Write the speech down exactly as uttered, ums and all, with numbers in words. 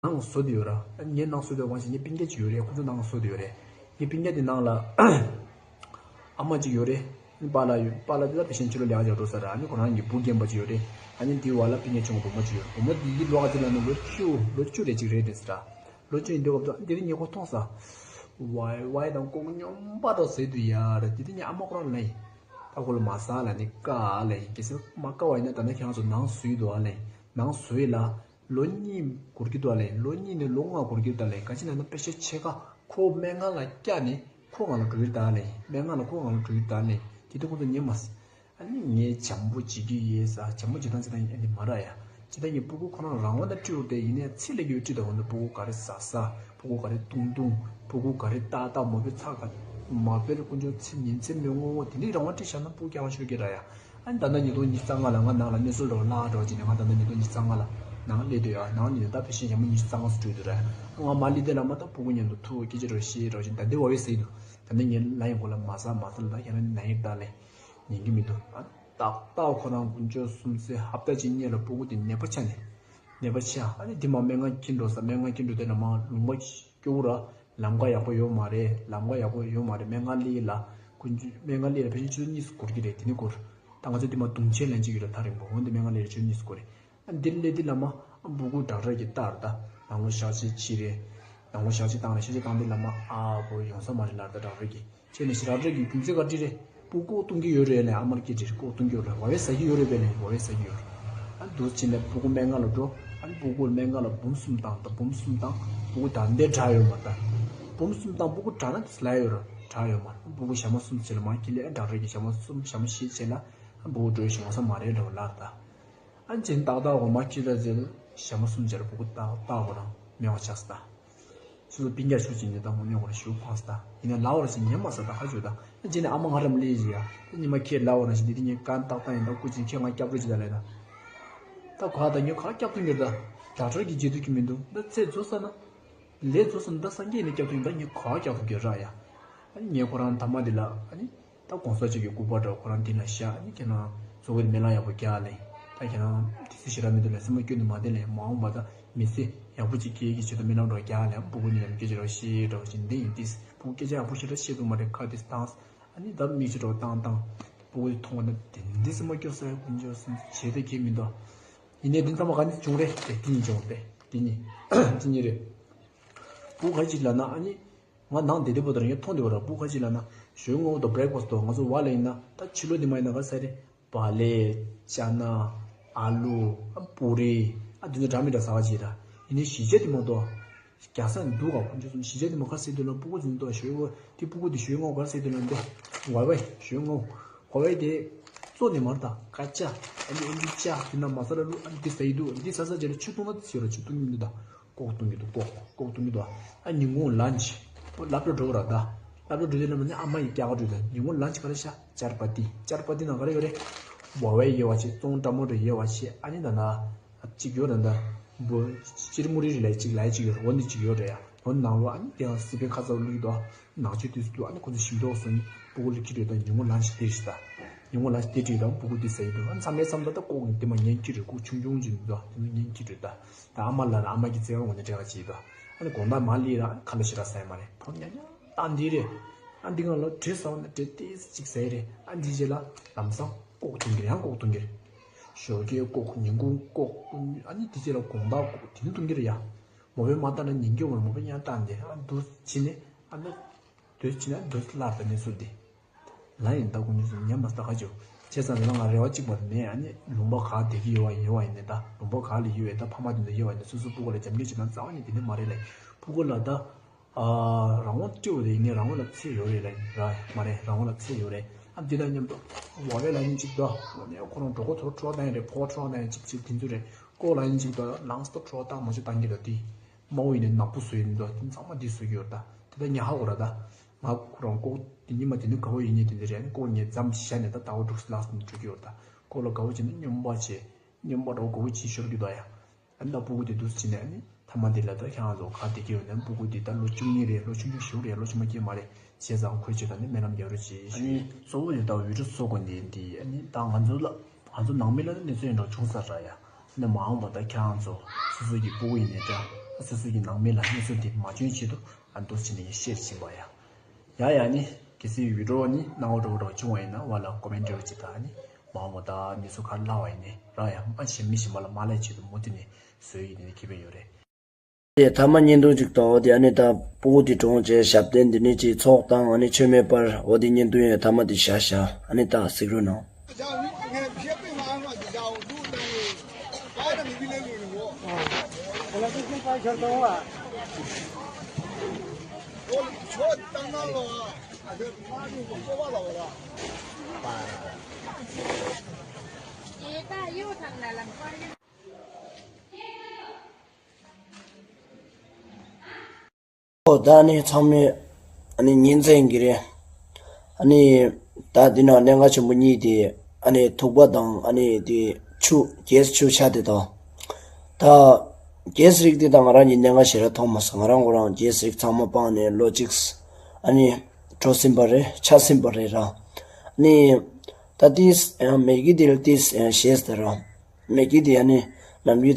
ནང་བཟོ་དེ་ཡོད་ར། ངའི་ནང་བཟོ་དེ་བ་ཞིག་ངའི་སྤུན་ཀྱག་ཅིག་ཡོད་རེད། ཁོ་ཚོ་ནང་བཟོ་དེ་ཡོད་རེད། ངའི་སྤུན་ཀྱག་དེ་ནང་ལ་ཨ་མ་ཅིག་ཡོད་རེད། པཱ་ལགས་ཡོད། པཱ་ལགས་དེ་ལ་བེ་ཤན་ཆུ་ལོ་ལེགས་ཡག་འགྲོ་ས་ར། ཨ་ནི་ཁོ་རང་གི་བུ་རྒན་པ་ཅིག་ཡོད་རེད། ཨ་ནི་དེའི་བར་ལ་སྤུན་ཀྱག་ཆུང་བུ་མོ་ཅིག་ཡོད་རེད། བུ་མོ་དེ་ཡི་ལོ་ག་ཚོད་ལ་ནི་ལོ་བཅུ་ལོ་བཅུ་རེ་ཅིག་རེད་དེ་ས་ར། ལོ་བཅུ་ཡིན་དུས་སྐབས་དུ་དེ་རིང་ངས་ཁོ་མཐོང་ས། ཝའི་ཝའི་དང་ལྐོག་སྙོམས་པ་འགྲོ་ཟེར་དུས་ཡ་ར། དེ་དེ་ངས་ཨ་མ་ཁོ་རང་ལ་ཡིན། ད་ཁོ་ལ་མ་ཟ་ལ་ནི་ཀ་ལ་ཡིན། གལ་སྲིད་མ་ཀ་བ་ཡིན་ན་ད་ནི་ཁྱེད་རང་ཚོ་ནང་བཟོས་འདུག་ཨ་ལ་ཡིན། ནང་བཟོས་ལ་ལོ་གཉིས་འགོར་གྱི་འདུག་ཨ་ལ་ཡིན། ལོ་གཉིས་ནས་ལོ་ལྔ་འགོར་གྱི་འདུག་ཨ་ལ་ཡིན། ག་ཅི་ན་ན་དཔེ་ཆ་ཕྱེད་ཀ་ཁོ་སྨན་ཁང་ལ་བསྐྱལ་ནས་ཁོ་ང་ལ་འགྲོ་གི་འདུག་ཨ་ལ་ཡིན། སྨན་ཁང་ལ་ཁོ་ང་ལ་འགྲོ་གི་འདུག་ཨ་ལ་ཡིན། དེ་དུས་ཁོ་ཚོ་ཉན་མ་སོང་། ཨ་ནི་ངས་བྱམས་པོ་བྱེད་ཀྱི་ཡོད་ས། བྱམས་པོ་བྱེད་སྟངས་བྱེད་སྟངས་ཨ་ནི་མ་ར་ཡ། ཇི་ལྟར་ངས་སྤུ་གུ་ཁོ་རང་རང་དབང་དང་སྤྲད་འོ་དེ་ཡིན་ནའི་ཚེ་ལས་ཀྱི་སྤྲད་དང་འོ་ན། སྤུ་གུ་ག་རེ་ཟ་ཟ། སྤུ་གུ་ག་རེ་བཏུང་བཏུང་། སྤུ་གུ་ག་རེ་ཏག་ཏག་མ་བུ་ཚ་ག་མ་བུ་ལ་དཀོན་མཆོག་ཚེ་ཉིན་མཚན་མི་ངོ་ངོ་དེ་འདྲའི་རང་དབང་སྤྲད་བཞག་ན་སྤུ་གུ་སྐྱོ་བ་ཤོར་གི་ར་ཡ། ཨ་ནི་ད་ལྟ་ཉིས་སྟོང་ཉི་ཤུ་རྩ་ལྔ་ལ་ང་ནང་ལ་གནས་ཚུལ་འདྲ་བོ་ལྷག་འདྲ་བོ་ཅིག་ནས། ང་ད་ལྟ་ཉིས་སྟོང་ཉི་ཤུ་རྩ་ལྔ་ལ་ནང་སླེབས་དུས་ཡ། ནང་ནས་ད་ཕལ་ཆེར་ཞག་མ་ཉི་ཤུ་རྩ་ལྔ་ཙམ་འགྲོ་གི་འདུག་ར། ང་མ་སླེབས་དུས་ལ་མ་ད་སྤུ་གུ་མཉམ་དུ་ཐུག་སྐད་ཆ་འདྲ་བོ་བཤད་འདྲ་བོ་ཅིག་ད་འདི་བ་བའི་ཟེར་གྱི་འདུག་ད་ལྟ་ངས་ལ་ཡང་གོ་ལ་མ་ཟ་མ་ཟ་ལ། ད་ཁྱེད་རང་ནང་ཡིན་ད་ལས་ཉན་གྱི་མི་འདུག་ཨ། ཏག་ཏག་ཁོ་རང་དཀོན་མཆོག་གསུམ་ཚེ་ཧབ་ཏ་གཅིག་སྔོན་ལ་སྤུ་གུ་དེ་ནད་པ་ཆགས་ནས། ནད་པ་ཆགས། ཨ་ནི་དེ་མ་སྨན་ཁང་འཁྱེར་འགྲོ་ས། སྨན་ཁང་འཁྱེར་འགྲོ་དེ་ལ་མ་ལུང་པ་སྐྱོ་བོ་ར། ལམ་ཁ་ཡག་པོ་ཡོད་མ་རེད། ལམ་ཁ་ཡག་པོ་ཡོད་མ་རེད། སྨན་ཁང་སླེབས་ལ་དཀོན་མཆོག་སྨན་ཁང་སླེབས་ལ་ཕལ་ཆེར་ཆུ་ཚོད་གཉིས་སུ་འགོར་གྱི་རེད། དེ་ནི་འགོར། ད་ང་ཚོ་དེ་མ་དུང་ཆེན་ལན་གཅིག་ཡོད་ར། ཐག་རིང་པོ། འོན་ཏེ་སྨན་ཁང་སླེབས་ལ་ཆུ་ཚོད་གཉིས་སུ་འགོར་རེད། ཨ་འདིར་སླེབས་དུས་ལ་མ་སྤུ་གུ་ཌོག་ཊར་གྱིས་བལྟས་ར། ད་ནང་ལོགས་གཤག་བཅོས་བྱས་རེད། ནང་ལོགས་གཤག་བཅོས་བཏང་རེད། གཤག་བཅོས་བཏང་དུས་ལ་མ་ཨ་བོ་ཡོང་ས་མ་རེད་ལབ་ར། ད་ཌོག་ཊར་གྱིས། བྱས་ནས་ཞེ་དྲག་རེད་ཀྱི། རྒྱུ་མཚན་ག་འདྲ་རེད། སྤུ་གུ་ལྐོག་གཏོང་གི་ཡོད་རེད་ལབ་ཨ་མར་སྐད་དྲིས། ལྐོག་གཏོང་གི་ཡོད་རེད། ཝ་ཝེ་ཟ་གི་ཡོད་རེད་པས་ལབ། ཝ་ཝེ་ཟ་གི་ཡོད་རེད། ཨ་འདུག་བྱས་ནས་སྤུ་གུ་སྨན་ཁང་ལ་འགྲོ། ཨ་ནི་སྤུ་གུ་སྨན་ཁང་ལ་འབུམ་གསུམ་བཏང་། ད་འབུམ་གསུམ་བཏང་། སྤུ་གུ་ད་ལྟའི་དྲག་ཡོད་མ་རེད། ད་འབུམ་གསུམ་བཏང་། སྤུ་གུ་དྲག་ན་དེ་ལ་ཡོད་ར། དྲག་ཡོད་མ་རེད། སྤུ་གུ་ཞག་མ་གསུམ་བྱས་ལ་མ་ཁྱེར་ལས། ཨ་ཌོག་ཊར་གྱིས་ཞག་མ་གསུམ་ཞག་མ་བཞི་བྱས་ལ་ཨ་སྤུ་གུ་འགྲོ་ཡོང་ས་མ་རེད་འདྲ་བོ་ལབ་ར། ད་ཨ་ནི་བྱས་ནས་ཏག་ཏག་འོ་མ་ཁྱེར་ད་ཟེར། ཞག་མ་གསུམ་བྱས་ལ་སྤུ་གུ་ཏག་ཏག་འོ་ར་མེད་པ་ཆགས་སོང་ད། སོ་སོ་སྤུན་ཀྱག་ཤུགས་ཅིག་ནས་ད་དངོས་གནས་ཁོ་རང་ཞེ་པོ་ཕངས་སོང་ད། ཡིན་ན་ལབ་པ་ར་ཞིག་ཉན་མ་སོང་ད། ཧ་ཅོ་ད། ཨ་རྗེས་ནས་ཨ་མ་ང་རང་སླེབས་ཤིག་ཡ། ད་ཉི་མ་ཁྱེད་ལབ་པ་ར་ཞིག་འདི་དེ་ངས་གང་ཏག་ཏག་ཡིན་ད། སྐུ་མཁྱེན་ཁྱེད་ང་སྐྱབས་རོགས་བྱེད་ད་ལབ་ད། ད་གོ་ད་ངས་ག་སྐྱབས་ཐུབ་ཀྱི་རེད་ད། ཌོག་ཊར་གྱིས་བྱེད་ཐུབ་ཀྱི་མི་འདུག་ད་ཚེ་རྫོགས་ས་ན། ལས་རྫོགས་ས་ན་ད་སངས་རྒྱས་ནས་སྐྱབས་ཐུབ་ཀྱི་རེད་ད། ངས་ག་སྐྱབས་ཐུབ་ཀྱི་རེད་ཡ། ཨ་ནི་ངས་ཁོ་རང་མཐའ་མ་དེ་ལ་ཨ་ནི། ད་གོང་ས་མཆོག་གི་སྐུ་པར་འདྲ་ཁོ་རང་འདི་ལ་བཞག་ཨ་ནི་ཁྱེད་རང་གཙོ་བོ་སྨོན་ལམ་ཡག་པོ་རྒྱག་ལེ། ད་ཁྱེད་རང་དེ་ཚེ་ཞེ་དྲག་མི་འདུག་ལེ། སེམས་པ་སྐྱོ་ནས་མ་བསྡད་ལེ། མ་འོངས་པ་ད་མི་ཚེ་ཡག་པོ་ཅིག་སྐྱེལ་གྱི་ཆེད་དུ་སྨོན་ལམ་འདྲ་རྒྱག་ལེ། ཨ་སྤུ་གུ་གཉིས་ལ་སྐད་ཆ་འདྲ་བཤད་འདྲ་བ་ཞིག་འདི་ཡིན། ཏིས་སྤུ་གུ་སྐད་ཆ་ཡག་པོ་ཞེ་དྲག་བཤད་ཐུབ་མ་རེད། ཁ་དེ་བཏང་། ཨ་ནི་ད་མིག་ཆུ་འདྲ་བོ་བཏང་བཏང་། སྤུ་གུ་དེ་མཐོང་བ་ན་དེ་འདི་སེམས་པ་སྐྱོ་ས་ཡ། དཀོན་མཆོག་གསུམ་བྱེད་དེ་ཁྱད་མི་འདུག་ཡིན་ནའི་འདི་ཚང་མ་ག་ནས་བྱུང་རེད་དེ། དེ་གཉིས་བྱུང་སྟེ་དེ་གཉིས་དེ་གཉིས་རེད། སྤུ་གུ་ག་ཅིག་ལབ་ན་ཨ་ནི། ང་ནང་བསྡད་དུས་པོ་དང་ངས་མཐོང་བསྡད་པ་ར། སྤུ་གུ་ག་ཅིག་ལབ་ན་ཞོགས་ངོ་དང་བྷེ་རེག་ཕ་སི་ཊི་དང་ང་ཚོ་བ་ལ་ཡིན་ན་ད་ཕྱི་ལོགས་འདི་མ་ཡིན་ན་ག་ཟེར་རེད། བག་ལེབ། ཅ་ན། ཨ་ལུ། ཨ་པུ་རི། ཨ་འདི་ཚོ་འདྲ་མི་འདྲ་ཟ་བ་ཅིག་ར། ཡིན་ནའི་བཞི་ཆ་དེ་མ་གཏོགས། རྒྱག་ས་འདུག་ག་དཀོན་མཆོག་གསུམ། བཞི་ཆ་དེ་མ་ག་ཟེར་དུས་ལ་སྤུ་གུ་ཚོ་འདུག་ཞོགས་ངོ་དེ་སྤུ་གུ་དེ་ཞོགས་ངོ་ག་ཟེར་དུས་ལ་འདི་ཝའི་ཝའི་ཞོགས་ངོ་ཝའི་ཝའི་དེ་གཙོ་ནས་མར་ད་ཀ་ཅ། ཨ་ནི་ཨ་འདི་ཅ་དེ་ན་མ་ས་ལ་ལུ། ཨ་འདི་ཟ་ཡི་འདུག་འདི་ཟ་ཟ་རྗེས་ལ་ཆུ་བཏུང་ན་དེ་ཟེར་ར། ཆུ་བཏུང་གི་མི་འདུག་ད། ལྐོག་གཏོང་གི་འདུག་ལྐོག་ལྐོག་གཏོང་གི་འདུག་ཨ་ཉིན་གུང་ལན་ཆི། ལབ་ལ་འགྲོ་བ་ར་ད། ལབ་ལ་འགྲོ་དུས་ལ་མ་ནི་ཨ་མ་ཡིས་རྒྱག་ག་འགྲོ་དུས་ཉིན་གུང་ལན་ཆི་ག་རེ་ཤ་ཅར་པ་ཏི། ཅར་པ་ཏི་ནང་ག་རེ་ཡོད་རེད། ཝ་ཝའི་ཡོད་པ་ཆེ། བཙོང་ཏྲ་མོ་རེ་ཡོད་པ་ཆེ། ཨ་ནི་ད་ན། གཅིག་ཡོད་ར་ད། འབུ། ཅིར་མུ་རི་རི་ལ་གཅིག་ལ་གཅིག་ཡོད་ར། འོ་ནི་གཅིག་ཡོད་ར་ཡ། འོ་ནི་ནང་ལོ་ཨ་ནི་དེ་ཡང་སི་པའི་ཁ་ཚ་བླུག་གི་འདུག་ནག་ཆུ་དུས་སུ་འདུག་ཨ་ནི་ཁོ་ཚོ་ཞིམ་མདོག་སོང་ནི་སྤུ་གུ་ལ་ཁྱི་རེད་ད། ཉིན་གུང་ལན་ཆི་དེ་རེད་ད། ཉིན་གུང་ལན་ཆི་དེ་དྲིས་དང་སྤུ་གུ་དེ་ཟ་ཡི་འདུག་ཨ་ནི་མཚམས་རེ་མཚམས་ད་ལྐོག་ནས་དེ་མ་ཉན་ཁྱི་རེད། ཁོ་ཆུང་ཆུང་ཅིག་འདུག་དེ་ཚོ་ཉན་ཁྱི་རེད་ད། ད་ཨ་མ་ལ་ཨ་མ་གི་བཙན་དབང་ངོ་ནས་སྤྲད་ག་བྱེད་དོ། ཨ་ནི་དགོང་དག་མ་ལི་ར་ཁ་ལ་ཞེ་དྲག་ཟ་ཡི་མ་རེད། ཕོ་ཉ་ཉ་ཏང་འདི་རེད། ཨ་འདི་ང་ལ་བྲེ་ཟ་བ་ན་བྲེ་ཏིས་ཅིག་ཟ་ཡི་རེད། ཨ་འདི་རྗེས་ལ་ལམ་སང་ལྐོག་གཏོང་གི་རེད། ཡང་ལྐོག་གཏོང་གི་རེད། ཞོགས་ཀས་ལྐོག་ཉིན་གུང་ལྐོག་ཨ་ནི་འདི་རྗེས་ལ་དགོང་དག་ལྐོག་དེ་ནི་གཏོང་གི་རེད་ཡ། མོ་བས་མ་ལྟ་ན་ཉིན་གྱི་འོར་མོ་བས་ཉ་ཏང་འདི་ཨ་འདུ་བྱེད་ནས་ཨ་ནི། དུས་ཕྱིན་ན་དུས་སླར་དང་གནས་ཚུལ་འདི། ལ་ཡིན་ད་དགོངས་ཉུང་སུ་ཉན་མ་ས་ཁ་ཅིག་བྱས་ཙང་ལ་ང་རེ་བ་གཅིག་པ་མེད། ཨ་ནི་ལུང་པ་ག་བསྡད་ཀྱི་ཡོད་བ་ཡོད་བ་ཡིན་ནའི་ད་ལུང་པ་ག་ལ་ཡོད་བས་ད་ཕ་མ་དེ་ཚོ་ཡོད་བ་ཡིན་ན་སོ་སོ་སྤུ་གུ་ལ་རྒྱབ་འགལ་བྱེད་སྟངས་རྩ་བ་ནས་དེ་འདྲ་མ་རེད་ལ། སྤུ་གུ་ལ་ད་ཨ་རང་དབང་སྤྲད་འོ་དེ་ཡིན་ནའི་རང་དབང་ལ་ཚད་ཡོད་རེད་ལ་ར་མ་རེད། རང་དབང་ལ་ཚད་ཡོད་རེད། ཨ་འདི་དང་མཉམ་དུ་བ་བས་ལ་ཡིན་གཅིག་ད་འོ་ནས་ཁོ་རང་གྲོད་ཁོག་ཐོར་ཁྲོ་བ་བཏང་ཡིན་རེད། ཕོ་བ་ཁྲོ་བ་བཏང་ཡིན་གཅིག་གཅིག་དེ་ཚོ་རེད། ལྐོག་ལ་ཡིན་གཅིག་ད་ནང་སྟོབས་ཁྲོ་བ་བཏང་མ་ཤོད་བཏང་གི་ད་དེ། མ་འོ་ཡིན་ནའི་ནག་པོ་བཟོས་ཡིན་ད་དེ་ཚང་མ་འདི་བཟོས་ཀྱི་ཡོད་ད། དེ་ད་ཉ་ཧ་གོ་ར་ད། ང་ཁོ་རང་ལྐོག་དེ་ཉི་མ་དེ་ནི་དགའ་བོ་ཡིན་ནི་དེ་འདི་རེད། ལྐོག་ངས་འཛམ་བཞག་ནས་ད་ཟླ་བ་དྲུག་ལྷག་ཙམ་འགྲོ་གི་ཡོད་ད། ཁོ་ལ་དགའ་བོ་བྱས་ན་སྨྱོན་པ་བྱས། སྨྱོན་པ་འདྲ་བོ་དགའ་བོ་བྱས་ཤོར་གི་འདུག་ཡ། ཨ་ནི་ད་སྤུ་གུ་དེ་འདུག་སེ་བྱས་ནས་ཨ་ནི་མཐའ་མ་དེ་ལ་ད་ཁྱེད་རང་ཚོ་ག་བསྡད་ཀྱི་ཡོད་ན། སྤུ་གུ་དེ་ད་ལོ་བཅུ་གཉིས་རེད། ལོ་ཆུང་ཆུང་ཞིག་རེད། ལོ་ཆུང་མ་སྐྱེས་མ་རེད། བྱས་ཙང་ཁོའི་ཆེད་དུ་ཨ་ནི་སྨོན་ལམ་རྒྱག་རོགས་བྱེད། ཨ་ནི་གཙོ་བོ་དེ་ད་བི་ཌིའོ་བཟོ་དགོས་འདི་འདི་ཨ་ནི་ད་ང་ཚོ་ལ་ང་ཚོ་ནང་མི་ལ་ནི་གནས་ཚུལ་འདྲ་བྱུང་ས་ར་ཡ། ཨ་ནི་མ་འོངས་པ་ད་ཁྱེད་རང་ཚོ་སོ་སོ་གི་སྤུ་གུ་ཡིན་ནའི་འདྲ། སོ་སོ་ཡི་ནང་མི་ལ་གནས་ཚུལ་དེ་མ་བྱུང་ཆེད་དུ་ཨ་འདུག་བྱས་ནས་ཤེར་བྱེད་པ་ཡ། ཡ་ཡ་ནི་གལ་སྲིད་བི་ཌི་ཡོ་ནི་སྣང་བ་འགྲོ་འགྲོ་བྱུང་བ་ཡིན་ན་བ་ལ་ཀོ་མེན་འབྲེལ་བ་ཅིག་དང་ནི་མ་འོངས་ད་གནས་ཚུལ་ཁ་ལ་བ་ཡིན་ནི་རང་ཡ་མ་ཞེ་མི་ཞིམ་པ་ལ་མ་ལས་ཆེད་དུ་མུ་མཐུད་ནས་བཟོས་ཡིན་ནི་ཁེ་ཕན་ཡོད་རེད། དེ་ཐ་མ་བརྙན་ཐུང་ཅིག་དང་དེ་ཨ་ནི་ད་སྤུ་གུ་དེ་གྲོངས་བྱས་ཞབས་བརྟན་དེ་ནི་ཅིག་ཚོགས་དང་ཨ་ནི་མཆོད་མེ་སྤར་འོ་དེ་བརྙན་ཐུང་ཡང་ཐ་མ་དེ་བཞག་བཞག་ཨ་ནི་ད་གཟིགས་རོགས་གནང་། ཨོ་ད་ནི་ཚང་མས་ཨ་ནི་ཉིན་མཚན་གྱི་རེད། ཨ་ནི་ད་འདི་ནང་གནད་འགག་ཆེན་པོ་གཉིས་དེ་ཨ་ནི་ཐུག་པ་དང་ཨ་ནི་དེ་ཆུ་གེ་སི་ཆུ་ཆ་དེ་དང་། ད་གེ་སི་རིགས་དེ་དང་ང་རང་གཉིས་གནད་འགག་ཞེ་དྲག་མཐོང་མ་སོང་། ང་རང་ཁོ་རང་གེ་སི་རིགས་ཚང་མ་སྤངས་ནས་ལོ་གཅིག་ཨ་ནི་འགྲོ་ཟིན་པ་རེད། ཆ་ཟིན་པ་རེད་ར། ཨ་ནི་ད་ཏིས་ཡང་མེ་གི་དེ་ལ་ཏིས་ཡང་ཞེས་ཟེར་ར། མེ་གི་དེ་ཡང་ནི་ནམ་རྒྱུན་